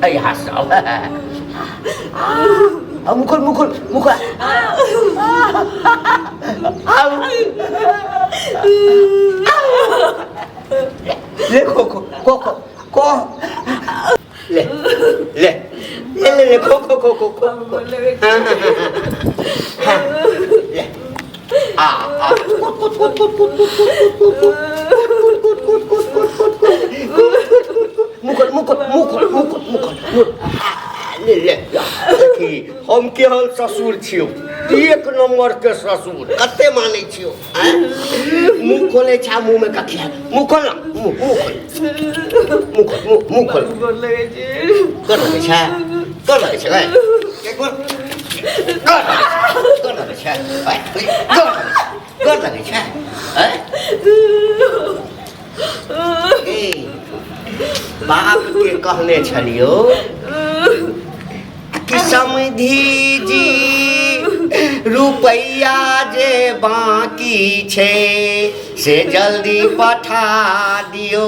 भैया सब। आ मुखल मुखल मुखल आउ ले खो खो खो खो खो ले ले ले ले ले खो खो खो खो खो खो। हाँ, हाँ, हाँ, हाँ, ले आ आ कुत कुत कुत कुत कुत कुत कुत कुत कुत कुत कुत कुत कुत कुत मुखल मुखल मुखल मुखल मुखल ले ले। देखी हम केहन ससुर छियौ, एक नंबर के ससुर, कते मानै छियौ। आँय? मुँह खोलै छै, मुँह में कखिया। मुँह खोल ना, मुँह मुँह खोल, मुँह खोल, मुँह मुँह खोल। गोर लगै छी। गोर लगै छै, गोर लगै छै गै। एक गोर गोर लगै छै, गोर लगै छै, आँय, गोर लगै छै, गोर लगै छै, आँय? ए, बाप के कहने छलियो कि समधी जी रुपैया जे बाकी छै से जल्दी पठा दियो,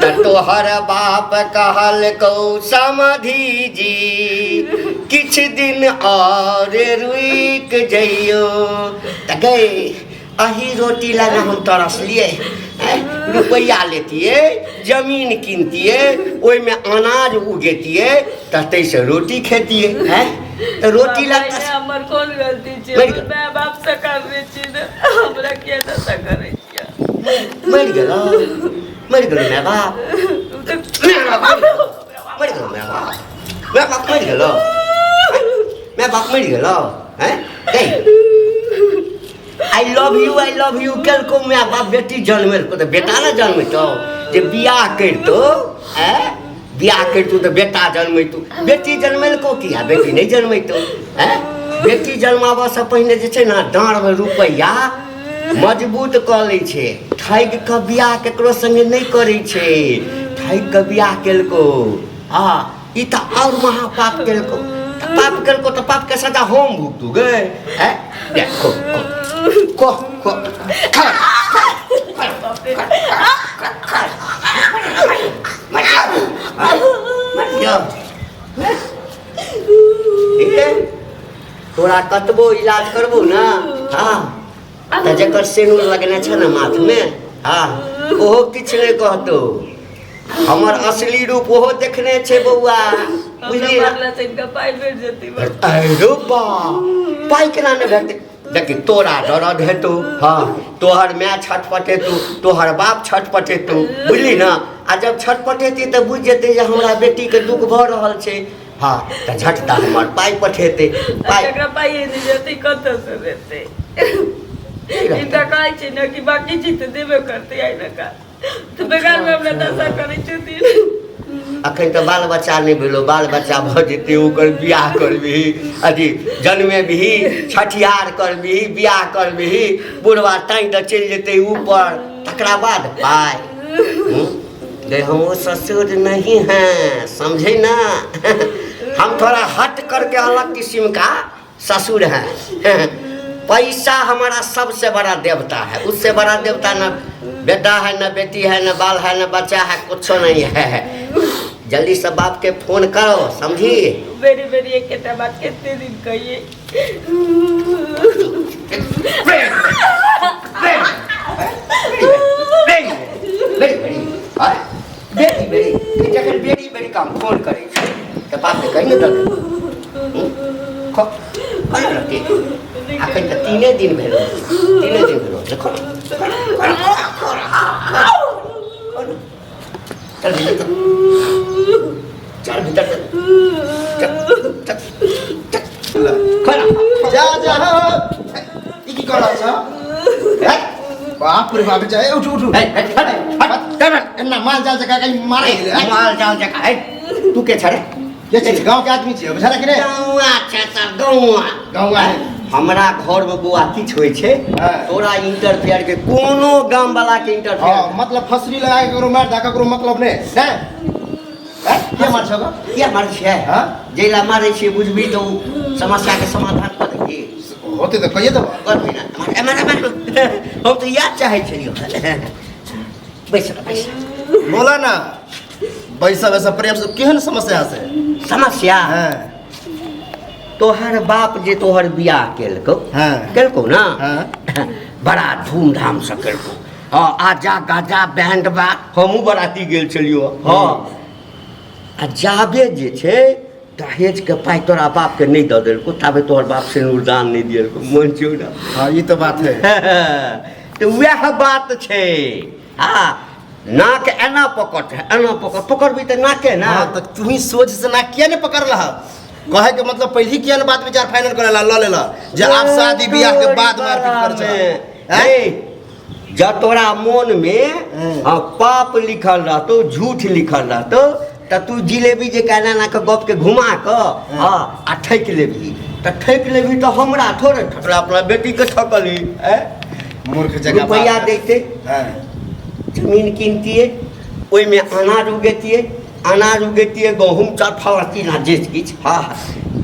तऽ तोहर बाप कहलकौ समधी जी किछु दिन और रुकि जइयो। तऽ गै, अही रोटी लए ने हम तरसलियै। रुपैआ लेतियै, जमीन किनतियै, ओहिमे अनाज उगेतियै, तऽ ताहिसँ रोटी खेतियै। हैं, तऽ रोटी लए बाबा, हमर कोन गलती छै? मरि गेल। माय बाप से करने छी ने, हमरा किया दशा करै छियै? मरि गेलो, मरि गेलो माय बाप, माय बाप मरि गेलो, माय बाप, माय बाप मरि गेलो, माय बाप मरि गेलो। हैं गै, I love you, I love you केलको my बाप, बेटी जन्मेलको तऽ बेटा ने जन्मेतौ जे बियाह करितो। ऐं, बियाह करितो तऽ बेटा जन्मेतौ, बेटी जन्मेलको किया? बेटी नहि जन्मेतौ। ऐं, बेटी जन्माबऽसँ पहिने जे छै ने डाँड़मे रुपैआ मजबूत कऽ लै छै। ठगि कऽ बियाह ककरो सङ्गे नहि करै छै। ठगि कऽ बियाह केलको, हँ, ई तऽ आओर महापाप केलको। तऽ पाप केलको तऽ पापके सजा हम भुगतू गे? हैं, ले खो खो खो खो खा खा। मर मर जा। ठीक है, तोरा कतबो इलाज करबो ना, हाँ, तऽ जकर सेनूर लगने छै ने माथमे, हाँ, ओहो किछु नहि कहतौ। हमर असली रूप ओहो देखने छै बौआ, बुझलियै? हमरा से इनका पाइ भेट जेतै? अरे बा, पाइ केना नहि भेटतै? देखी, तोरा दर्द हेतौ, हाँ, तोहर माय छटपटेतौ, तोहर बाप छटपटेतौ, बुझली ने? आ जब छटपटेतै तऽ बुझि जेतै जे हमरा बेटीके दुख भऽ रहल छै। हाँ, तऽ झटदा हमर पाइ पठेतै पाइ। एकरा पाइ नहि जेतै, कतऽ से देतै? इनका कहै छै ने कि बाकी चीज तऽ देबे करतै, आइ ने का तऽ बेकार मे हमरा दशा करै छथिन। अखन तऽ बाल बच्चा नहि भेलो, बाल बच्चा भऽ जेतै, ओकर बियाह करबिही, अथी जन्मेबही, छठिहार करबिही, बियाह करबिही, बुढ़वा टाँगि दऽ चलि जेतै ऊपर, तकरा बाद पाइ। गए हम वो ससुर नहीं हैं, समझे ना? हम थोड़ा हट करके अलग किस्म का ससुर हैं। पैसा हमारा सबसे बड़ा देवता है, उससे बड़ा देवता न बेटा है, न बेटी है, न बाल है, न बच्चा है, कुछ नहीं है। जल्दी से बाप के फोन करो, समझी? बेरी बेरी एकेटा बात कते दिन कहिए? बेरी बेरी बेरी बेरी, जखन बेरी बेरी काम फोन करै छै तऽ बाप के कहि ने दऽ। कोना रहतै? अखन तऽ तीने दिन भेलो, तीने दिन भेलो। देखो, चल भीतर चल, चल भीतर चल, चल चल चल, खोला। जा जा, ई की कर रहल छ? है। बाप रे बाप, जा, ए, उठ उठ उठ। है है, हट हट, चल हट। एना माल जाल जकाँ कहीं मारे गेलै, ए, माल जाल जकाँ है, तू के छ रे? के छै? गाँव के आदमी छियै, बुझल कि नहि? गौआ छै सर, गौआ। गौआ है। हमरा घर में बौआ किछु होइ छै, तोरा इंटरफेयर के कोनो गाम वाला के इंटरफेयर। हाँ, मतलब फसरी लगा के ककरो मार दा, ककरो मतलब नहि ने। हैं? किया मार छौ? किया मारै छियै? हाँ? जै ला मारै छियै बुझबी तऽ ओ समस्या के समाधान कऽ देबही। होतै तऽ कहिए देबऽ। करबही ने? मार, मार, मार। हम तऽ इएह चाहै छलियौ। बैस बैस। बोला ना। बैसब ऐसा प्रेम से केहन समस्या से? समस्या? हाँ। तोहर बाप जे तोहर बियाह केलकौ, केलकौ ना? हाँ। बड़ा धूमधाम से केलकौ। हाँ, आजा गाजा बैंड बा, हमहूँ बराती गेल छलियो। हाँ, आ जाबे जे छै दहेज के पाइ तोरा बाप के नहि दऽ देलकौ ताबे तोहर बाप सिन्दूरदान नहि दियलकौ, मन छौ ना? हाँ, ई तो बात है। तऽ वएह बात छै। हाँ, नाक एना पकड़, एना पकड़, पकड़बी तऽ नाके ना। हाँ, तऽ तू ही सोच से नाक किया नहीं पकड़ रहा? कहे के मतलब पहले ही किया ना बात विचार फाइनल करे ला ल लेला जे आप शादी बियाह के बाद मारपीट कर छला? हैं? जब तोरा मोन में हाँ, पाप लिखल रहतो, झूठ लिखल रहतो, तऽ तू जिलेबी जे एना एना के गप के घुमा कऽ, हाँ, आ ठकि लेबही, तऽ ठकि लेबही तऽ हमरा थोड़े ठकला, अपना बेटी के ठकलही। हैं? मूर्ख जगह रुपैआ बात। दैते, जमीन कीनतियै, ओहिमे अनाज उगेतियै, अनाज उगेतियै, गहूँम चाउर फला चिल्ला जे किछु, हाँ हाँ,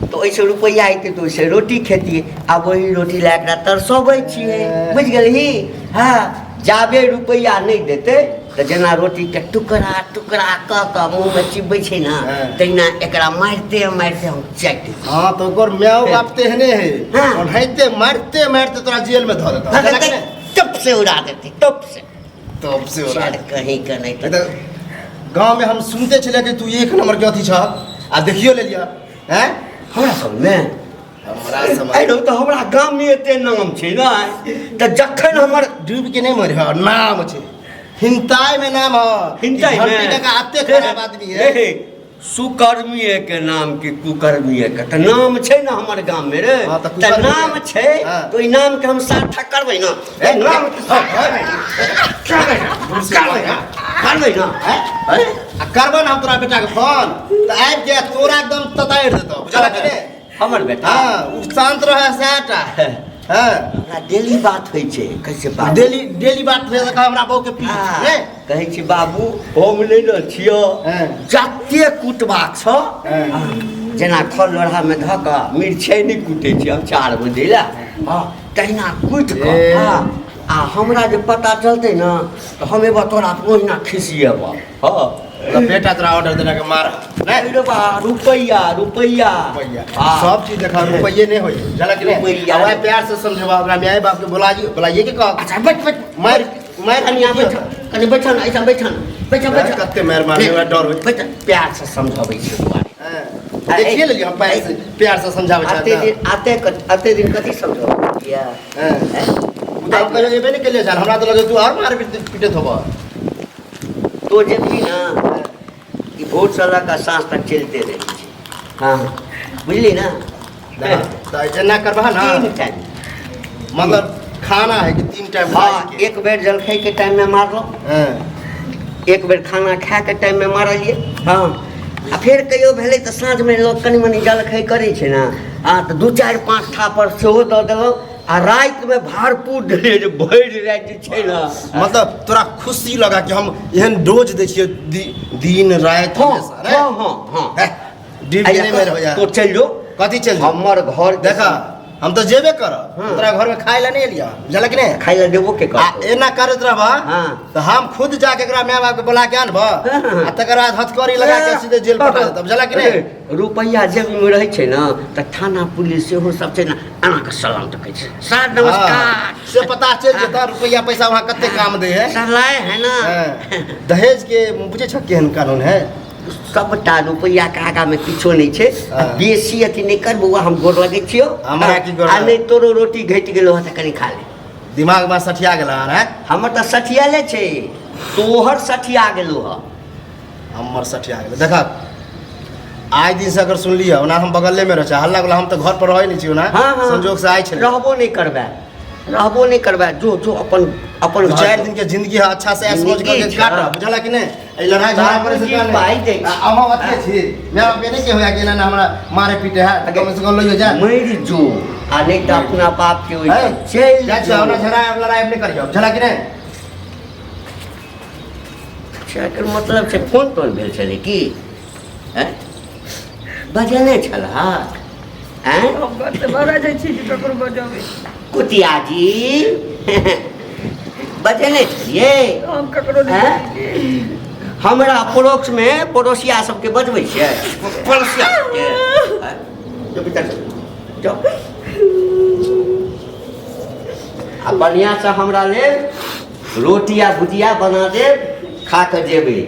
तऽ ओहिसँ रुपैआ अयतै तऽ ओहिसँ रोटी खेतियै। आब ओही रोटी लए एकरा तरसबै छियै, बुझि गेलही? हँ, जाबे रुपैआ नहि देतै तऽ जेना रोटीके टुकड़ा टुकड़ा कऽ कऽ मुँहमे चिबबै छै ने, तहिना एकरा मारिते मारिते हम चाटि देबै। हाँ, तऽ ओकर माय बाप तेहने है, ओनाहिते मारिते मारिते तोरा जेल में धऽ देतौ। धऽ देतै, टप से उड़ा देतै, टप से। टप से उड़ा चल, देतै। कहीं के नहि। तऽ गाँव में हम सुनते छलियै कि तू एक नंबर के अथी छह, आ देखियो लेलियै हैं। हमरा सबमे हमरा समझ अरे तऽ हमरा गाममे एते नाम छै ने, तऽ जखन हमर डूबि के नहि मरि, नाम छै हिंताई में नाम है। हिंताई में। घंटी काका एते खराब आदमी है। हे, सुकर्मीए के नाम की कुकर्मीए के तऽ नाम छै ने हमर गाम में रे। हाँ, तऽ तऽ कुकर्मी नाम के। छै, हाँ। तऽ ओहि नाम के हम सार्थक करबै ने। ए, नाम के सार्थक करबै ने, करबै ने, करबै ने, हैं? हैं? आ करबै ने हम तोरा बेटा के फोन तऽ आबि के तोरा एकदम ततारि देतौ, बुझलक कि नहि? हमर बेटा? हाँ, ओ शांत रहै सएहटा। हाँ। हमरा डेली बात होइ छै, कैसे बात? डेली डेली बात भेल तऽ हमरा बहू के पीट, हाँ, नहि? कहै छी बाबू हम नहि ने छियौ, हाँ। जते कुटबाक छौ, हाँ। जेना खल लोढ़ामे धऽ कऽ मिरचाइ नहि कुटै छी हम 4 बजे लए, हँ, तहिना कुटि कऽ, ए। हँ, आ हमरा जे पता चलतै ने तऽ हम एबऽ तोरा ओहिना खिसिएबऽ। हँ। तऽ बेटा तोरा ऑर्डर देलक मार। नहि रे बा, रुपैआ, रुपैआ। रुपैआ। हाँ। सब चीज देखा रुपैए नहीं होई, बुझलक कि नहि? रुपैआ। आ वएह प्यार से समझेबा ओकरा माय बाप के बोलाइए, बोलाइए के कह। अच्छा, बैठ, बैठ। मार, मार। कनि यहाँ बैठ, कनि बैठ न, ऐसा बैठ न, बैठ, बैठ। कते मार मारने वाला डर होई। बैठ, प्यार से समझाबै छी दुआरे। हाँ। देखिए लेलियै हम प्यार से, प्यार से समझाबै छै। अते दिन, अते क-, अते दिन कथी समझाबै? हाँ। उ तऽ हम कहियो एबे नहि केलियै छल, हमरा तऽ लगै तू आओर मार पीटैत होबऽ। तो जेबही ना कि भोर से लऽ कऽ साँझ तक चलिते रहै छै। हाँ, बुझली ना? तऽ एना करबह ना? 3 टाइम। मतलब खाना है कि 3 टाइम? हाँ, खाइ के? एक बेर जलखै के टाइम में मारलो, हाँ। एक बेर खाना खाए के टाइम में मारलियै, हाँ, आ फेर कहियो भेलै तऽ साँझ में लोक कनि मनि जलखै करै छै ने, हाँ, तऽ 2 4 5 थापर सेहो दऽ देलहुँ, आ राति में भरपूर देलियै जे भरि राति जे छै ने। मतलब तोरा खुशी लगा कि हम एहन डोज दै छियै दिन राति हाँ, हमेशा, ने? हाँ, हाँ, हाँ। हे, डूबि के नहि मरि हो जा। तो चलि जो। कथी चलि जो? हमर घर देखा, हम तऽ जेबे करब, हाँ। तोरा घर में खाय लए नहि एलियै, बुझलक कि नहि? खाय लए देबो के आ करतौ? एना करैत रहबह हाँ। तऽ हम खुद जाके एकरा माय बाप के बोला के आनबह, हाँ। आ तकर बाद हथकड़ी लगा के सीधे जेल पठा देतौ, बुझलक कि नहि? ए, रुपैआ जेबीमे रहै छै ने तऽ थाना पुलिस सेहो सब छै ने, एना कऽ सलाम टकै छै, सर नमस्कार। हाँ, से पता चलि जेतौ रुपैआ पैसा वहाँ कते काम दै है। सर लाए है ना। हाँ। दहेज के बुझै छौ केहन कानून है? सबटा रुपैआ के आगा में किछो नहीं छै। हाँ। बेसी अथी नहीं कर बौआ, हम गोर लगै छियौ। हमरा की गोर आ नहि तोरो रोटी घटि गेलौ हँ तऽ कनि खा ले। दिमाग में सठिया गेल हन, हैं? हमर तऽ सठियाले छै, तोहर सठिया गेलौ हँ। हमर सठिया गेल। देख आइ दिन से अगर सुनलियै, ओना हम बगले में रहै छी, हल्ला गुल्ला, हम तऽ घर पर रहै नहि छी ओना, हाँ, हाँ। संजोग से आइ छलै। रहबो नहि करबै, रहबो नहि करबै, जो जो अपन अपन घर 4 दिन के जिंदगी है, अच्छा से ऐश मौज जिंदगी करके छै। काटऽ, बुझलक कि नहि? एहि लड़ाई झगड़ा करे से बाबूजी नहि। पाइ दै छै। आ अहाँ अथिये छी, माय बाप के नहि के होया कि एना हमरा मारे पीटे है, तऽ कम से कम लइयो जा। मरि जो, आ नहि तऽ अपना बाप के ओहि है? चलि जाइ छी, जो। हमरा झगड़ा लड़ाई नहि करियौ, बुझलक कि नहि? अच्छा, एकर मतलब छै फोन तोन भेल छलै की? हैं? बजेने छलह? हैं? हम घर से बाहर जाइ छी कि ककरो बजाबै। कुतिया जी बजेने छलियै? हम ककरो नहि हैं? बजेलियै। हमरा पड़ोस मे पड़ोसिया सबके बजबै छियै पड़ोसिया सबके आँय? जो भीतर जो। जो आ बढ़िआँसँ हमरा लेल रोटी आ भुजिया बना देब खा कऽ जेबै।